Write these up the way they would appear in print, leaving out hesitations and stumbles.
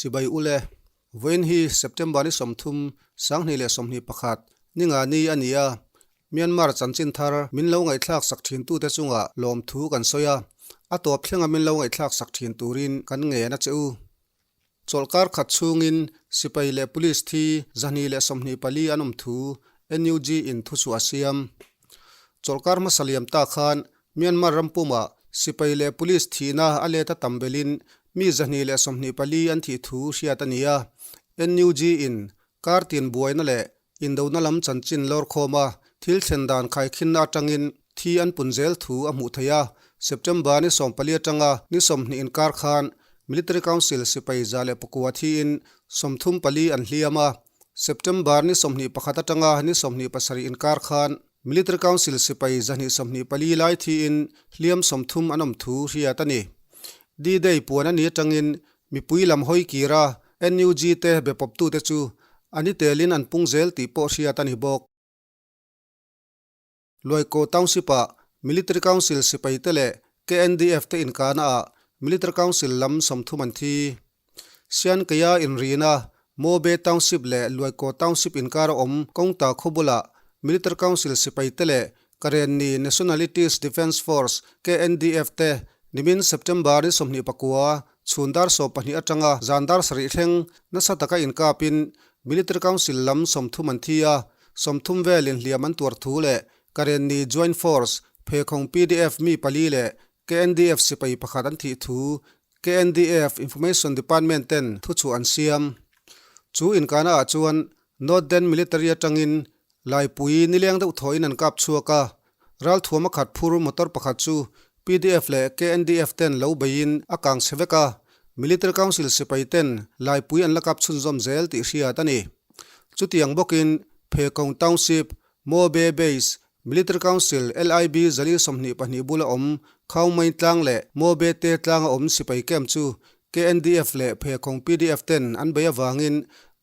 Chibai ule. Vawiin hi September ni 30, 2021, ninga ni a ni a. Myanmar chanchin thar min lo ngaihthlak sak thintute chungah lawmthu kan sawi a, a tawp thlenga min lo ngaihthlak sak thin turin kan ngen a che u. Chawlhkar khat chhungin sipai leh police thi 224 an awm thu NUG in thuchhuah a siam. Chawlhkar hmasa liam ta khan Myanmar ram pumah sipai leh police thihna a let a tam belin mi 224 an thih thu hriat a ni a. NUG in kar tin buaina leh indona lam chanchin lawr khawm a, thil thlen dan khaikhinna atangin thi an pun zel thu a hmuh theih a. September ni 14 atanga ni 20 inkar khan Military Council sipai 109 thiin 34 an hliam a. September ni 21 atanga ni 27 inkar khan Military Council sipai 224 lai thiin hliam 30 an awm thu hriat a ni. D-Day puan a ni atangin mipui lam hawi kira NUG te be pawptute chu a ni telin an pung zel tih pawh hriat a ni bawk. Luaikaw Township-ah Military Council sipaite leh KNDF te inkahnaah Military Council lam 30 an thi. Siankeia inrina Mobe Township leh Luaikaw Township inkar a awm kawngta khaw bulah Military Council sipaite leh Karenni Nationalities Defence Force, KNDF, te nimin September ni 29 chhun dar 12 atanga zan dar 7 thleng nasa taka inkapin Military Council lam 30 an thi a, 30 velin hliam an tuar thu leh Karenni Joint Force, Phekhawng PDF mi pali leh KNDF sipai pakhat an thih thu KNDF Information Department ten thuchhuah an siam. Chu inkahna ah chuan Northern Military atangin Laipui nileng deuh thawhin an kap chhuak a, ralthuam a khat phur motor pakhat chu PDF leh KNDF ten lo beiin a kang chhe vek a, Military Council sipai ten Laipui an la kap chhunzawm zel tih hriat a ni. Chutiang bawkin Phekawng Township, Mobe Base, Military Council LIB 422 bula awm Khaungmain tlang leh Mobe te tlanga awm sipai camp chu KNDF leh Phekhawng PDF ten an bei avangin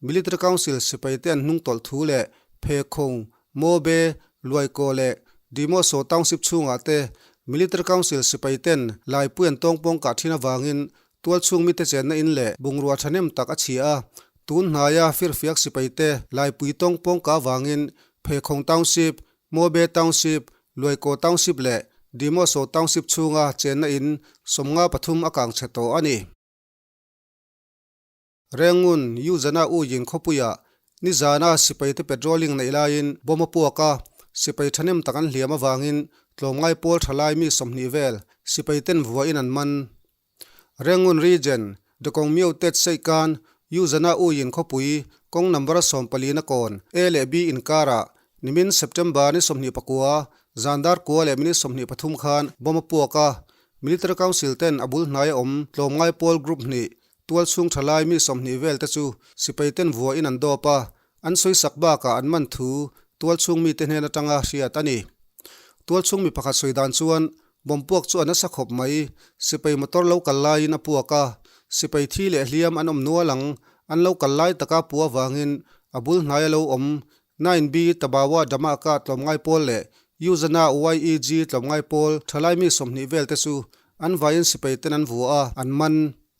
Military Council sipai te an hnung tawlh thu leh Phekhawng, Mobe, Luaikaw leh Dimoso Township chhungah te Military Council sipai ten Laipui an tawngpawng kah thin avangin tualchhung mite chenna in leh bungrua thahnem tak a chhia a. Tun hnaia firfiak sipai te Laipui tawngpawng kah avangin Phekhawng Township, Mobe Township, Luaikaw Township leh Dimoso Township chhunga chenna in 53 a kang chhe tawh a ni. Rengun, Yuzana Uyin khawpuiah nizana sipaite patrolling neih laiin bomb a puak a, sipai thahnem tak an hliam avangin tlawmngai pawl tha lai mi 20 vel sipaiten vuahin an man. Rengun Region, Dawkawng Myo Tet Seihkan, Yuzana Uyin khawpui kawng number 14 na kawn A leh B inkarah nimin September ni 29 zan dar kua leh minute 23 khan bomb a puak a, Military Council ten a bul hnaia awm tlawmngai pawl group hnih tual chhung tha lai mi 20 vel te chu sipai ten vuahin an dawp a, an sawi sak bakah an man thu tual chhung mite hnen atanga hriat a ni. Tual chhung mi pakhat sawi dan chuan bomb puak chu a nasa khawp mai, sipai motor lo kal laiin a puak a, sipai thi leh hliam an awm nual ang, an lo kal lai taka pu avangin a bul hnaia lo awm 9B Tabawa Damaka tlawmngai pawl leh Yuzana YEG tlawmngai pawl thalai mi 20 vel te chu an vaiin sipai ten an vua a, an man,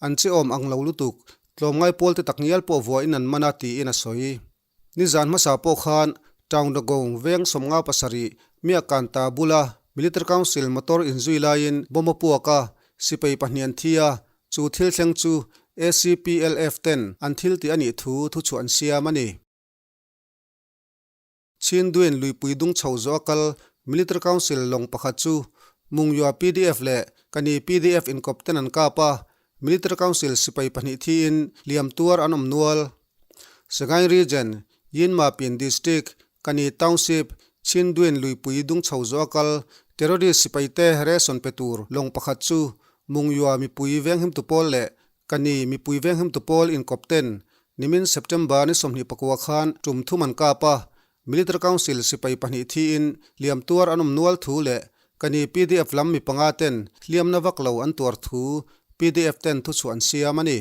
an che awm ang lo lutuk, tlawmngai pawl te takngial pawh vuahin an man a tiin a sawi. Nizan hmasa pawh khan Taungdagong veng 57 Miakanta bula Military Council motor inzui laiin bomb a puak a, sipai pahnih an thi a, chu thil thleng chu ACPLF ten an thil tih a nih thu thuchhuah an siam a ni. Chinduin luipui dung chho zawh a kal Military Council lawng pakhat chu Mungyua PDF leh Kani PDF inkawp ten an kap a, Military Council sipai pahnih thiin hliam tuar an awm nual. Sagaing Region, Yinmapin District, Kani Township, Chinduin luipui dung chho zawh a kal terrorist sipai te ration pe tur lawng pakhat chu Mungyua mipui venghimtu pawl leh Kani mipui venghimtu pawl inkawp ten nimin September ni 29 khan tum thum an kap a, Military Council sipai pahnih thiin hliam tuar an awm nual thu leh Kani PDF lam mi panga ten hliamna vak lo an tuar thu PDF ten thuchhuah an siam a ni.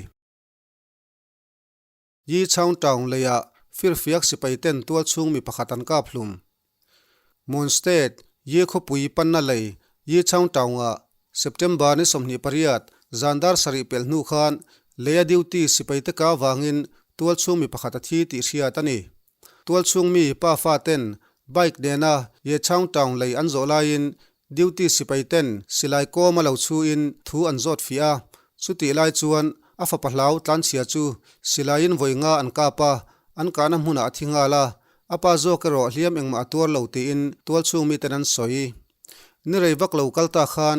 Yi Chaung Taung leiah firfiak sipai ten tual chhung mi pakhat an kap hlum. Mon State, Yi khawpui panna lei Yi Chaung Taungah September ni 28 zan dar 7 pelh hnu khan Leia duty sipaite ka avangin tualchhung mi pakhat a thi tih hriat a ni. Tualchhung mi pa fa ten bike nena Yechang town lei an zawh laiin duty sipai ten silai kawm a lo chhuin thu an zawt fiah a, chutih lai chuan a fapa hlau tlanchhia chu silaiin vawi nga an kap a, an kahna hmunah a thi nghal a, a pa zawk erawh hliam engmah a tuar lo tiin tualchhung miten an sawi. Ni rei vak lo kal ta khan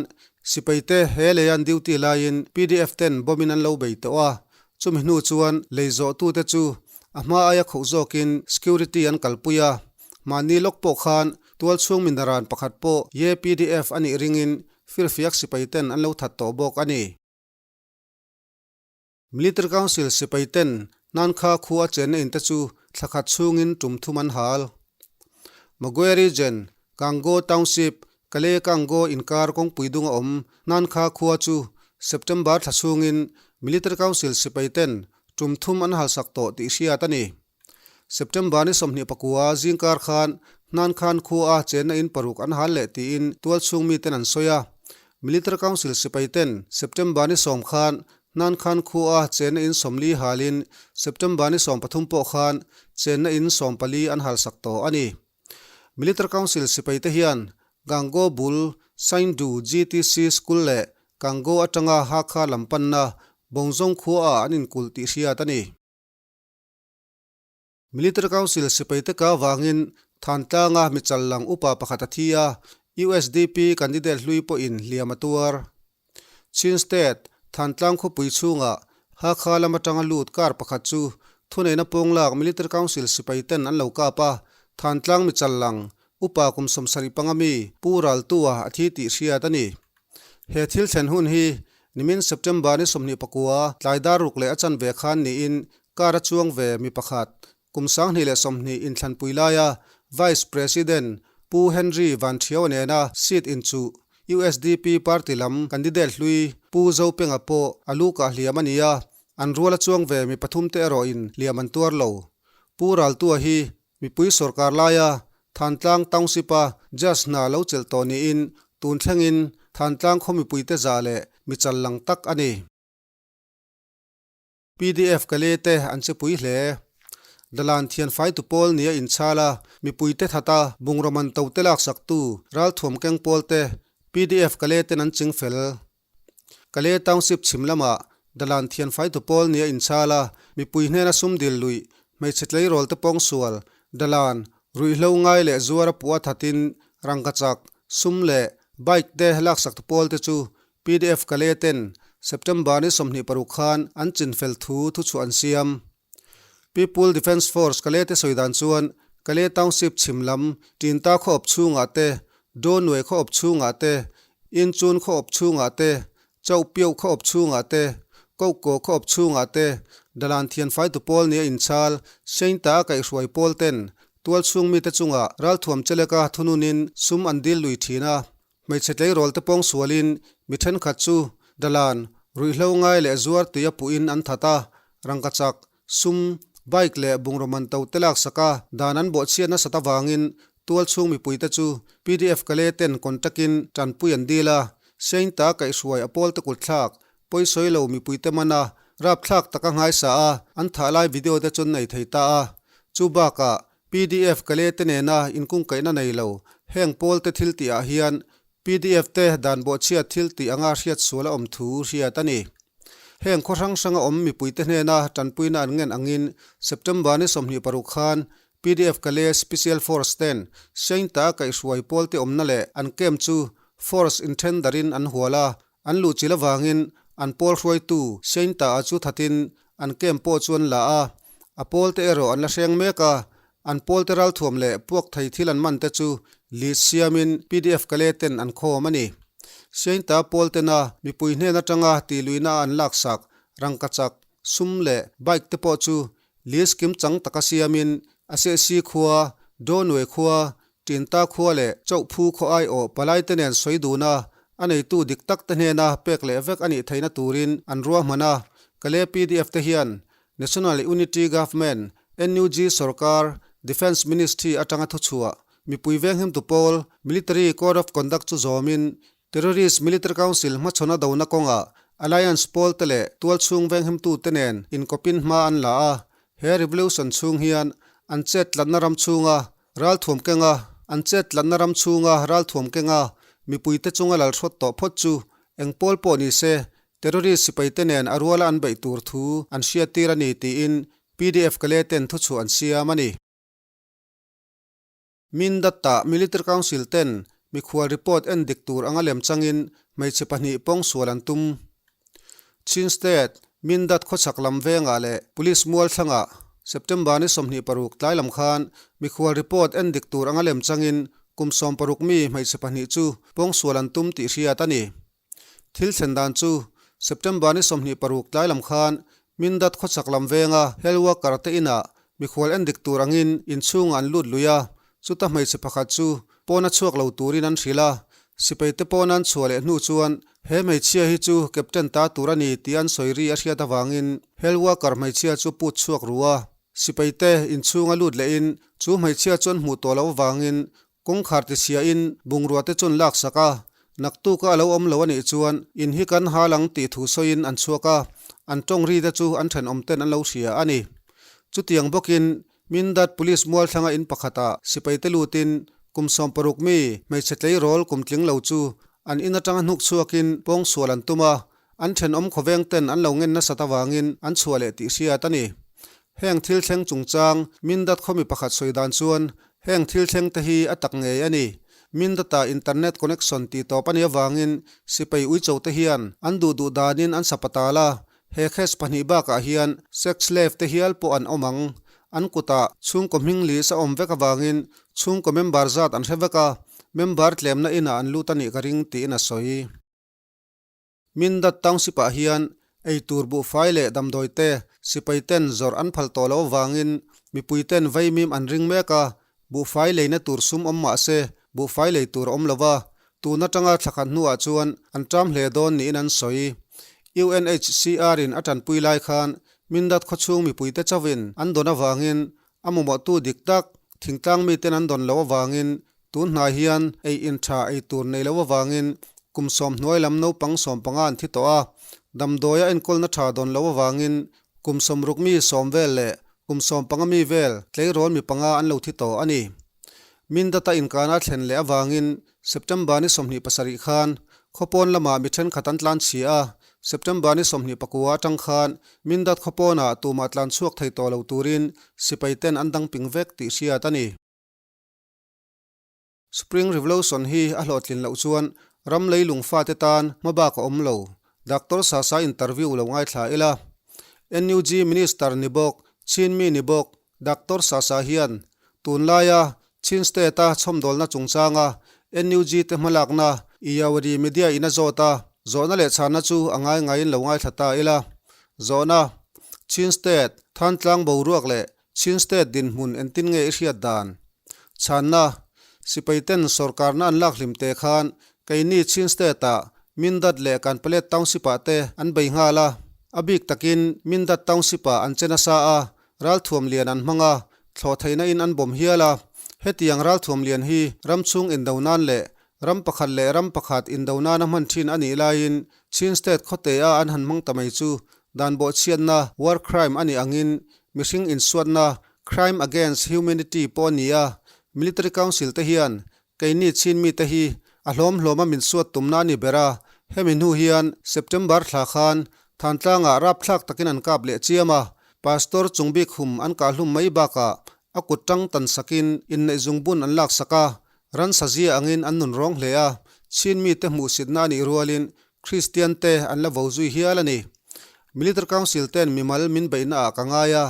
sipai te he lei an duty laiin pdf ten bomb in an lo bei tawh a, chumi hnu chuan lei zawh tu te chu a hma aia khoh zawkin security an kalpui a, mahni lawk pawh khan tualchhung mi naran pakhat pawh ye pdf a nih ringin firfiak sipai ten an lo that tawh bawk a ni. Military Council sipai ten Nankha khua chenna in te chu thla khat chhungin tum thum an hal. Magwe Region, Kango Township, Kale Kango inkar kawngpui dunga awm Nankha khua chu September thla chhungin Military Council sipai ten tum thum an halsak tawh tih hriat a ni. September ni 24 zingkar khan Hnankhan khua chenna in paruk an hal leh tiin tualchhung miten an sawi a. Military Council sipai ten September ni 10 khan Hnankhan khua chenna in 40 halin September ni 13 pawh khan chenna in 14 an halsak tawh a ni. Military Council sipai te hian Gango bul Saindu GTC School leh Gango atanga Hakha lam panna Bawngzawng khua an inkulh tih hriat a ni. Military Council sipaite ka avangin Thantlanga michal lang upa pakhat a thi a, usdp candidate hlui pawhin hliam a tuar. Chin State, Thantlang khawpui chhungah Hakha lam atanga lut car pakhat chu thuneihna pawnglak Military Council sipaiten an lo kap a, Thantlang michal lang upa kum 75 mi Pu Raltua a thi tih hriat a ni. He thil thlen hun hi nimin September ni 29 tlai dar ruk leh a chanve khan niin Car a chuang ve mi pakhat, kum 2020 inthlanpui laia Vice President Pu Henry Van Thiau nena seat inchuh usdp party lam candidate hlui Pu Zopenga pawh a lu kah hliam a ni a, an rual a chuang ve mi pathumte erawhin hliam an tuar lo. Pu Raltua hi mipui sorkar laia Thantlang Township-a Judge hna lo chelh tawh niin tun thlengin Thantlang khaw mipuite zah leh mi chal lang tak a ni. Pdf ka le te an che pui hle. Dalan thian faitu pawl nia inchhal a, mipui te that a, bungraw man to te laksak tu, ralthuam keng pawl te pdf ka le ten an ching fel. Kale Township chhim lamah Dalan thian faitu pawl nia inchhal a, mipui hnena sum dil luih, hmeichhe tleirawl te pawngsual, Dalan, ruihhlo ngai leh zuara puah thatin rangkachak, sum leh bike te laksak tu pawl te chu Pdf Kale ten September ni 26 khan an chinfel thu thuchhuah an siam. People Defence Force Kale te sawi dan chuan Kale Township chhim lam Tinta khaw awp chhungah te, Dawnue khaw awp chhungah te, Inchun khaw awp chhungah te, Chauhpiauh khaw awp chhungah te, Kohkaw khaw awp chhungah te, Dalan thianfaitu pawl nia inchhal Saint-a a kaihhruai pawl ten tualchhung mite chungah ralthuam cheleka thununin sum an dil lui thin a. Hmeichhe tleirawl te pawng sualin mi thenkhat chu Dalan, ruihhlo ngai leh zuar tui a puhin an that a, rangkachak, sum, bike leh bungraw man to te laksak a, dan an bawhchhiat nasat avangin tualchhung mipuite chu pdf Kale ten contact in tanpui an dil a, Saint-a kaihhruai a pawl te kutthlak, pawisawi lo mipuite man a, rapthlak taka nghaisa a, an thah lai video te chu an nei thei ta a. Chu bakah Pdf Kale te nena inkungkaihna nei lo, heng pawl te thil tih ah hian pdf te dan bawhchhiat thil tih anga hriat sual a awm thu hriat a ni. Heng khaw hrang hranga awm mipui te hnena tanpuina an ngen angin September ni 26 khan pdf Kale Special Force ten Saint-a kaihhruai pawl te awmna leh an camp chu Force inthen darin an hual a, an luh chil avangin an pawl hruaitu Saint-a chu thatin an camp pawh chu an la a, a pawl te erawh an la hreng mek a, an pawl te ralthuam leh puak thei thil an man te chu list siamin pdf Kale ten an khawm a ni. Saint-a pawl tena mipui hnen atanga tihluihna an laksak rangkachak, sum leh bike te pawh chu list kim chang taka siamin a sehsi khua, Dawnue khua, Tinta khua leh Chauhphu khaw aiawh palai te nen sawi dun a, a neitu dik tak te hnena pek leh vek a nih theihna turin an ruahman a. Kale pdf te hian National Unity Government, NUG, sorkar, Defence Ministry atanga thuchhuah, mipui venghimtu pawl, Military Code of Conduct chu zawmin Terrorist Military Council hmachhawn a dona kawngah Alliance pawl te leh tualchhung venghimtute nen inkawpin hma an la a, he revolution chhung hian an chet tlatna ram chhunga ralthuam kenga an chet tlatna ram chhunga ralthuam kenga mipuite chunga lalhrawt tawh phawt chu eng pawl pawh ni se terrorist sipaite nen a ruala an beih tur thu an hriattir a ni tiin PDF Kale ten thuchhuah an siam a ni. Mindat-ah Military Council ten mikhual report en dik tur anga lem changin hmeichhe pahnih pawng sual an tum. Chin State, Mindat khawchhak lam vengah leh Police mual thlangah September ni 26 tlai lam khan mikhual report en dik tur anga lem changin kum 60 mi hmeichhe pahnih chu pawng sual an tum tih hriat a ni. Thil thlen dan chu September ni 26 tlai lam khan Mindat khawchhak lam venga health worker te inah mikhual en dik tur angin inchhungah an lut lui a, chuta hmeichhe pakhat chu pawn a chhuak lo turin an hrilh a, sipai te pawn an chhuah leh hnu chuan he hmeichhia hi chu captain ta tur a ni tih an sawi ri a hriat avangin health worker hmeichhia chu put chhuak ru a, sipai te inchhunga lut lehin chu hmeichhia chu an hmuh tawh loh avangin Kawngkhar ti chhiahin bungrua te chuan lak sak a, naktuka a lo awm lo a nih chuan in hi kan hal ang tih thu sawiin an chhuak a, an tawng ri te chu an thenawm ten an lo hria a ni. Chutiang bawkin Mindat Police mualthlanga in pakhatah sipai te lutin kum 60 mi hmeichhe tleirawl kum tling lo chu an in atanga hnuk chhuakin pawngsual an tum a, An thenawm khawveng ten an lo ngen nasat avangin an chhuah leh tih hriat a ni. Heng thil thleng chungchang Mindat khawmi pakhat sawi dan chuan heng thil thleng te hi a tak ngei a ni. Mindat-ah internet connection tih tawp a nih avangin sipai uicho te hian an duh duh danin an sapatal a, he case pahnih bakah hian sex slave te hial pawh an awm ang. An kutah chhungkaw hming list a awm vek avangin chhungkaw member zat an hre vek a, member tlemna inah an lut a nih ka ring tiin a sawi. Mindat Township-ah hian ei tur buhfai leh damdawi te sipai ten zawrh an phal tawh loh avangin mipui ten vaimim an ring mek a, buhfai leina tur sum awm mah se buhfai lei tur a awm lo va, tun atanga thla khat hnuah chuan an ṭam hle dawn niin an sawi. UNHCR in a ṭanpui lai khan Mindat khawchhung mipuite chauhin an dawn avangin A mamawhtu dik tak, thingtlang miten an dawn loh avangin tun hnai hian ei in tha ei tur nei loh avangin kum sawm hnuai lam naupang 15 an thi tawh a, damdawia enkawlna tha dawn loh avangin kum 60 mi sawm vel leh kum 15 mi vel tleirawl mi panga an lo thi tawh a ni. Mindata inkana thlen leh avangin September ni 27 khan khawpawn lamah mi thenkhat an tlan chhia a, September ni 29 atang khan Mindat khawpawnah tumah tlan chhuak thei tawh lo turin sipai ten an dang ping vek tih hriat a ni. Spring Revolution hi a hlawhtlin loh chuan ram leilung fate tan hmabak a awm lo, Doctor Sasa interview lo ngaithla ila. NUG Minister ni bawk, Chinmi ni bawk, Doctor Sasa hian tunlaia Chin State-a chhawmdawlna chungchanga NUG te hmalakna Iyawadi Media in a zawt a, zawhna leh chhanna chu a ngai ngaiin lo ngaithla ta ila. Zawhna, Chin State, Thantlang boruak leh Chin State dinhmun entin nge i hriat dan? Chhanna, Sipaiten sorkarna an lak hlim te khan keini Chin State-ah Mindat leh Kanpalet Township-ah te an bei nghal a, a bik takin Mindat Township-ah an che nasa a, Ralthuam lian an hmang a, thlawh theihna in an bawm hial a. Hetiang ralthuam lian hi ram chhung indo nan leh ram pakhat leh ram pakhat indo nana hman thin a nih laiin Chin State khawte a an han hmang ta mai chu dan bawhchhiatna, war crime, a nih angin mihring insuatna, crime against humanity, pawh a ni a. Military Council te hian Keini chin mite hi a hlawm hlawma min suat tumna a ni ber a, hemi hnu hian September thla khan Thantlangah rapthlak takin an kap leh chiam a, Pastor Chungbik hum an kah hlum mai bakah a kut tang tan sakin inneih zungbun an laksak a, ransa zia angin an nun rawng hle a, chin mite hmuhsitna a nih rualin Kristian te an la vo zui hial a ni. Military Council ten mimal min beihna ah ka ngai a,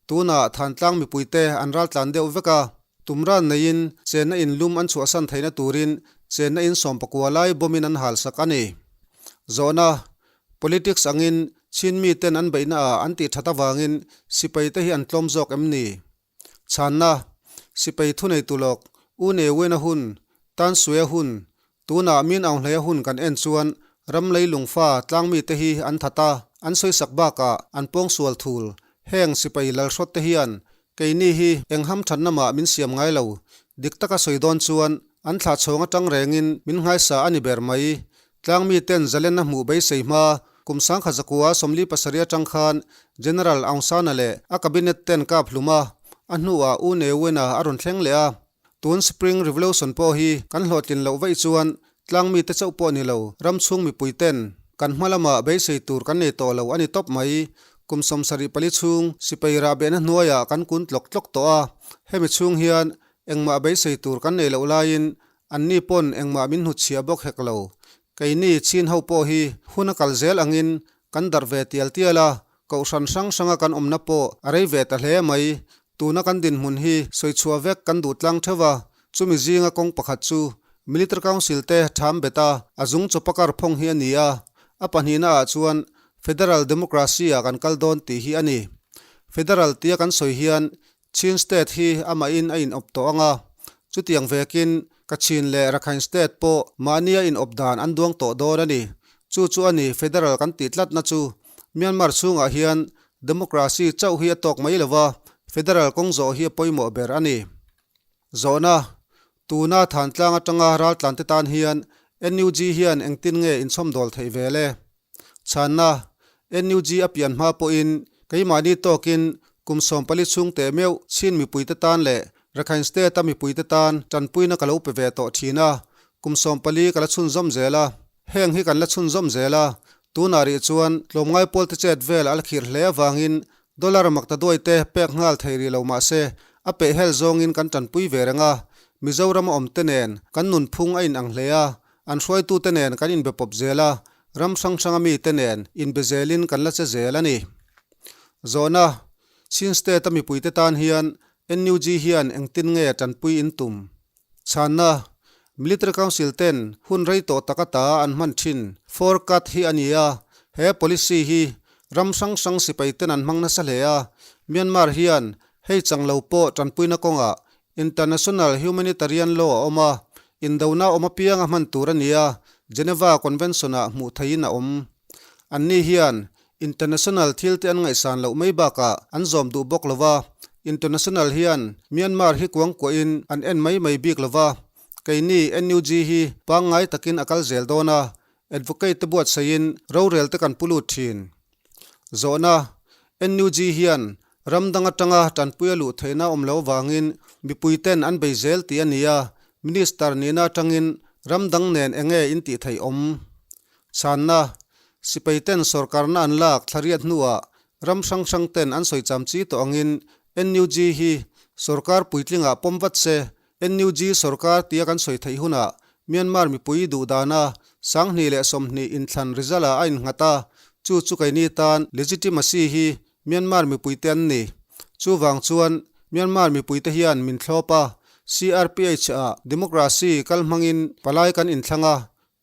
Tunah Thantlang mipuite an raltlan deuh vek a, tumran neiin chenna in lum an chhuahsan theihna turin chenna in 19 lai bawmin an halsak a ni. Zawhna, Politics angin Chin miten an beihna ah an tih that avangin sipai te hi an tlawm zawk em ni? Chhanna, Sipai thuneitu lawk, U Ne Win a hun, Tan Sue a hun, Tunah min Aunghlei a hun kan en chuan ram leilung fa tlangmite hi an that a, an sawisak bakah an pawngsual thul. Heng sipai lalhrawt te hian keini hi eng hamthatna mah min siam ngai lo. Dik taka sawi dawn chuan an thlah chhawng atang rengin min nghaisa a ni ber mai. Tlangmiten zalenna hmuh beisei hma. Kum 1947 atang khan General Aung San-a leh a cabinet ten kap hlum a, a hnuah U Ne Win-a a rawn thleng leh a. Tun Spring Revolution pawh hi kan hlawhtlin loh vaih chuan tlangmite chauh pawh ni lo, ram chhung mipui ten kan hma lamah beisei tur kan nei tawh lo a ni tawp mai. Kum 74 chhung sipai rahbehna hnuaiah kan kun tlawk tlawk tawh a, hemi chhung hian engmah beisei tur kan nei loh laiin anni pawn engmah min hnutchhiah bawk hek lo. Keini chin ho pawh hi hun a kal zel angin kan darh ve tial tial a, kohhran hrang hranga kan awmna pawh a rei ve ta hle mai. Tuna kan dinhmun hi sawichhuah vek kan duh tlang theuh a, chumi zinga kawng pakhat chu Military Council te tham bet a, a zung chawpakar phawng hi a ni a, a pahnihna ah chuan Federal Democracy ah kan kal dawn tih hi a ni. Federal tia kan sawi hian Chin State hi amahin a inawp tawh ang a, chutiang vekin Kachin leh Rakhine State pawh mahnia inawp dan an duang tawh dawn a ni. Chu chu a ni Federal kan tih tlatna chu. Myanmar chhungah hian Democracy chauh hi a tawk mai lo va, Federal kawng zawh hi a pawimawh ber a ni. Zawhna, Tuna Thantlang atanga raltlante tan hian NUG hian engtin nge inchhawmdawl theih vel e? Chhanna, NUG a pian hma pawhin keimahni tawkin kum 14 chhung teh meuh Chin mipuite tan leh Rakhine State-a mipuite tan tanpuina ka lo pe ve tawh thin a, kum 14 ka la chhunzawm zel a. Heng hi kan la chhunzawm zel a, tunah rih chuan tlawmngai pawlte chet vel a la khirh hle avangin dollar maktaduai te pek nghal thei rih lo mah se a pehhel zawngin kan tanpui ve reng a, Mizoram a awmte nen kan nunphung a inang hle a, An hruaitute nen kan inbe pawp zel a, ram hrang hranga mite nen inbe zelin kan la che zel a ni. Zawhna, Chin State-a mipuite tan hian NUG hian engtin nge tanpui in tum? Chhanna, Military Council ten hun rei tawh tak ata an hman thin four cut hi a ni a, he policy hi ram hrang hrang sipai ten an hmang nasa hle a, Myanmar hian hei chang lo pawh tanpuina kawngah International Humanitarian Law a awm a, indona awm apianga hman tur a ni a, Geneva Convention-ah hmuh theihin a awm. Anni hian international thil te an ngaihsan loh mai bakah an zawm duh bawk lo va, international hian Myanmar hi kuangkuahin an en mai mai bik lo va, keini NUG hi pangngai takin a kal zel dawn a, advocate te buatsaihin rorel te kan pu lut thin. Zawhna, NUG hian ram dang atanga tanpui a luh theihna awm lo avangin mipui ten an bei zel tih a ni a, Minister nihna atangin ram dang nen enge in tih theih awm? Chhanna, Sipai ten sawrkarna an lak thlariat hnuah ram hrang hrang ten an sawi cham chi tawh angin NUG hi sawrkar puitlingah pawm vat se, NUG sawrkar tia kan sawi theih hunah Myanmar mipui duh dana 2020 inthlan result-ah a innghat a, chu chu keini tan legitimacy hi Myanmar mipuite an ni. Chuvang chuan Myanmar mipuite hian min thlawp a, CRPH-ah democracy kal hmangin palai kan inthlang a,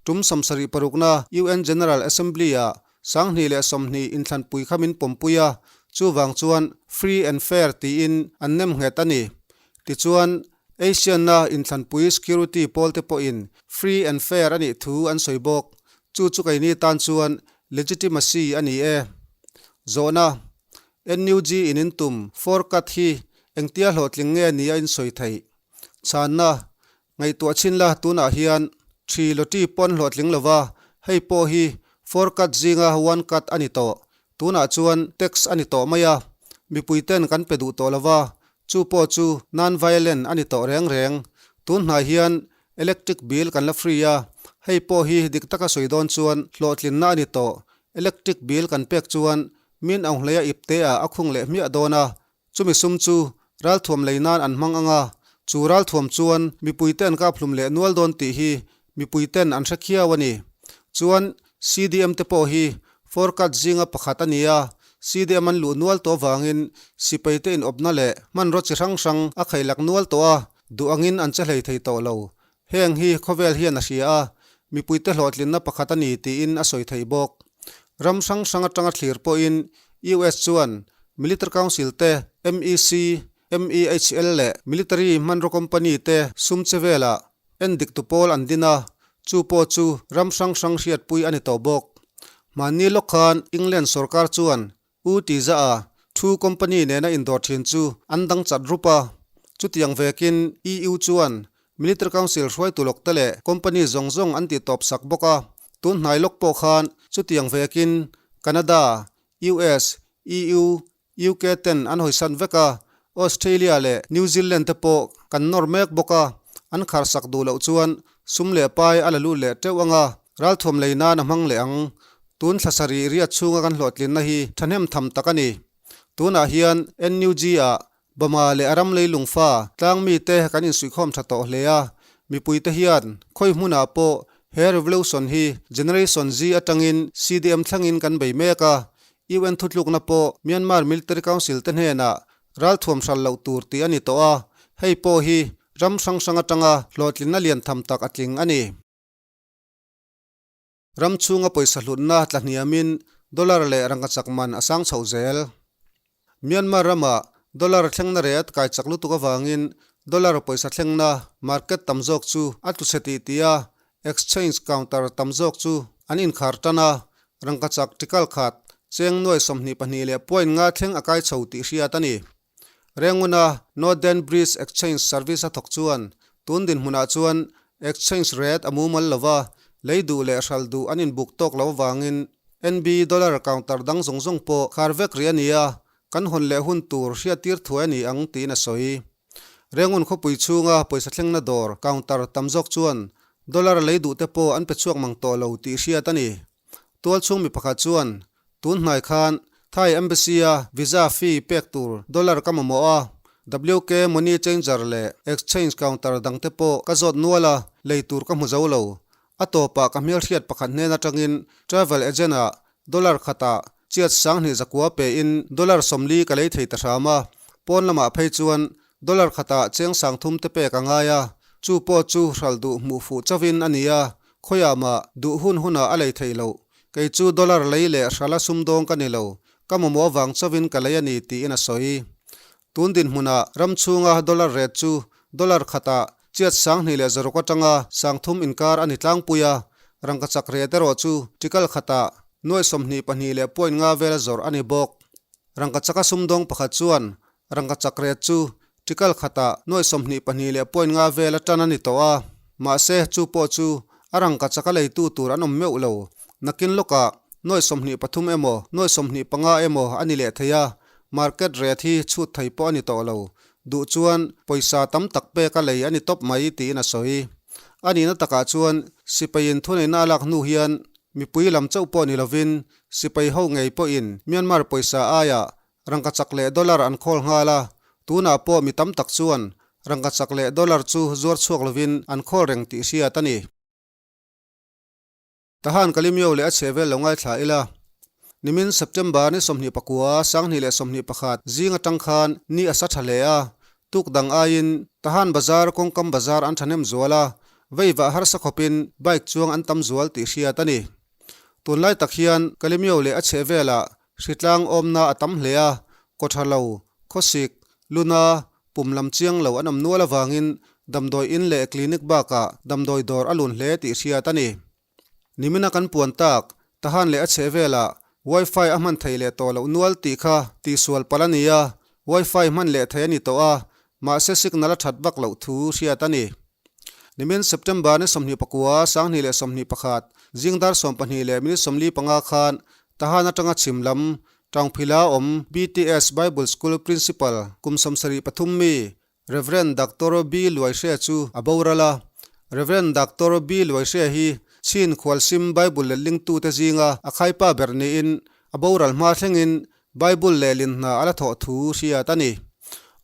tum 76na UN General Assembly-ah 2020 inthlanpui kha min pawmpui a, chuvang chuan free and fair tiin an nem nghet a ni. Tichuan, Asian-a inthlanpui security pawlte pawhin free and fair a nih thu an sawi bawk. Chu chu keini tan chuan legitimacy a ni e. Zawhna, NUG in in tum forecut hi engtia hlawhtling nge ni a insawi theih? Chhanna, Ngaihtuah chhin la tunah hian thi lawti pawn hlawhtling lova, hei pawh hi four cut zinga one cut a ni tawh. Tunah chuan tax a ni tawh mai a, mipui ten kan pe duh tawh lova, chu pawh chu non-violent a ni tawh reng reng. Tun hnai hian electric bill kan la free a, hei pawh hi dik taka sawi dawn chuan hlawhtlinna a ni tawh. Electric bill kan pek chuan min auhleia ipte ah a khung leh hmiah dawn a, Chumi sum chu ralthuam lei nan an hmang ang a, chu ralthuam chuan mipuite an kaphlum leh nual dawn tih hi mipuiten an hre khiau a ni. Chuan CDM te pawh hi forecut zinga pakhat a ni a, CDM an luh nual tawh avangin sipaite inawpna leh hmanraw chi hrang hrang a khailak nual tawh a, duh angin an che hlei thei tawh lo. Heng hi khawvel hian a hria a, mipuite hlawhtlinna pakhat a ni tiin a sawi thei bawk. Ram hrang hrang atanga thlir pawhin US chuan Military Council te, MEC, MEHL leh Military hmanraw company te sum che velah endiktu pawl an din a, chu pawh chu ram hrang hrang hriatpui a ni tawh bawk. Hmanni lawk khan England sorkar chuan U Tiza a thu company nena indawr thin chu an dang chat rup a. Chutiang vekin EU chuan Military Council hruaitu lawkte leh company zawng zawng an tih tawp sak bawk a. Tun hnai lawk pawh khan Chutiang vekin Canada, US, EU, UK ten an hawisan vek a, Australia leh New Zealand te pawh kan nawr mek bawk a, an kharsak duh loh chuan sum leh pai a la lut leh teuh ang a, ralthuam lei nan a hmang leh ang. Tun thla sarih riat chhunga kan hlawhtlinna hi thahnem tham tak a ni. Tunah hian NUG ah Bama leh a ram leilungfa tlang mite kan insuihkhawm tha tawh hle a, mipuite hian khawi hmunah pawh he revolution hi Generation Z atangin CDM thlengin kan bei mek a, UN thutlukna pawh Myanmar Military Council te hnenah ralthuam hral loh tur tih a ni tawh a, hei pawh hi ram hrang hrang atanga hlawhtlinna lian tham tak a tling a ni. Ram chhunga pawisa hlutna tla hniamin dollar leh rangkachak man a sang chhoh zel. Myanmar rama dollar thlengna ret kai chak lutuk avangin dollar pawisa thlengna market tam zawk chu a tlu chhe tih tih a, exchange counter tam zawk chu an inkhar tan a, rangkachak tikal khat cheng nuai 22 leh point nga thleng a kai chho tih hriat a ni. Renguna Northern Bridge Exchange Service a thawk chuan tun dinhmunah chuan exchange rate a mumal lova, lei duh leh hral duh an inbuk tawk lo avangin NB dollar counter dang zawng zawng pawh khar vek rih a ni a, kan hawn leh hun tur hriattir thuai a ni ang tiin a sawi. Rengun khawpui chhunga pawisa thlengna dawr counter tam zawk chuan dollar lei duh te pawh an pe chhuak mang tawh lo tih hriat a ni. Tualchhung mi pakhat chuan, Tun hnai khan Thai Embassy-a visa fee pek tur dollar ka mamawh a, WK Money Changer leh exchange counter dangte pawh ka zawt nual a, lei tur ka hmu zo lo. A tawpah ka hmelhriat pakhat hnen atangin travel agent-ah dollar khatah chiat 2900 pein dollar 40 ka lei thei ta hram a, pawn lamah phei chuan dollar khatah cheng 3000 te pek a ngai a, chu pawh chu hral duh hmuh fuh chauhin a ni a, Khawiah mah duh hun hunah a lei theih loh. Kei chu dollar lei leh hrala sumdawng ka ni lo, ka mamawh avang chauhin ka lei a ni tiin a sawi. Tun dinhmunah ram chhunga dollar rate chu dollar khatah chiat 2600 atanga 3000 inkar a ni tlangpui a, rangkachak rate erawh chu tikal khatah nuai 22 leh point nga vela zawrh a ni bawk. Rangkachaka sumdawng pakhat chuan Rangkachak ret chu tikal khatah nuai 22 leh point nga vel a tan a ni tawh a, mahse chu pawh chu a rangkachak a leitu tur an awm meuh lo. Nakin lawkah nuai 23 emaw nuai 25 emaw a ni leh thei a, market rate hi chhut thei pawh a ni tawh lo. Duh chuan pawisa tam tak pek a lei a ni tawp mai tiin a sawi. A nihna takah chuan sipaiin thuneihna a lak hnu hian mipui lam chauh pawh ni lovin sipai ho ngei pawhin Myanmar pawisa aiah Rangkachak leh dollar an khawl nghal a, tunah pawh mi tam tak chuan rangkachak leh dollar chu zuar chhuak lovin an khawl reng tih hriat a ni. Tahan Kalimyo leh a chhe vel lo ngaithla ila. Nimin September ni 29, 2021 zing atang khan ni a sa tha hle a, tuk dang aiin Tahan Bazar kawngkam bazar an thahnem zual a, veivah harsa khawpin bike chuang an tam zual tih hriat a ni. Tunlai tak hian Kalimyo leh a chhe velah Hritlang awmna a tam hle a, kawtha lo, khawsik, luna, pum lam chiang lo an awm nual avangin damdawi in leh clinic bakah damdawi dawr a lun hle tih hriat a ni. Nimina kan puan tak, Tahan leh a chheh velah Wi-Fi a hman theih leh tawh loh nual tih kha tihsual palh a ni a, Wi-Fi hman leh theih a ni tawh a, mahse signal a that vak loh thu hriat a ni. Nimin September ni 29, 2021, zing dar 12 leh minute 45 khan Tahan atanga chhim lam Taungphila awm BTS Bible School Principal kum 73 mi Rev. Doctor B Luaihre chu a boral a. Rev. Doctor B Luaihre hi Chin khualsim Bible letlingtute zinga a khaipa ber niin a boral hma thlengin Bible lehlin hna a la thawh thu hriat a ni.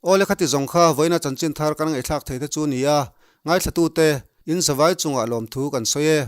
Awle khati zawng kha vawiina chanchin thar kan ngaihthlak thei te chu ni a, ngaithlatute in zavai chungah lawmthu kan sawi e.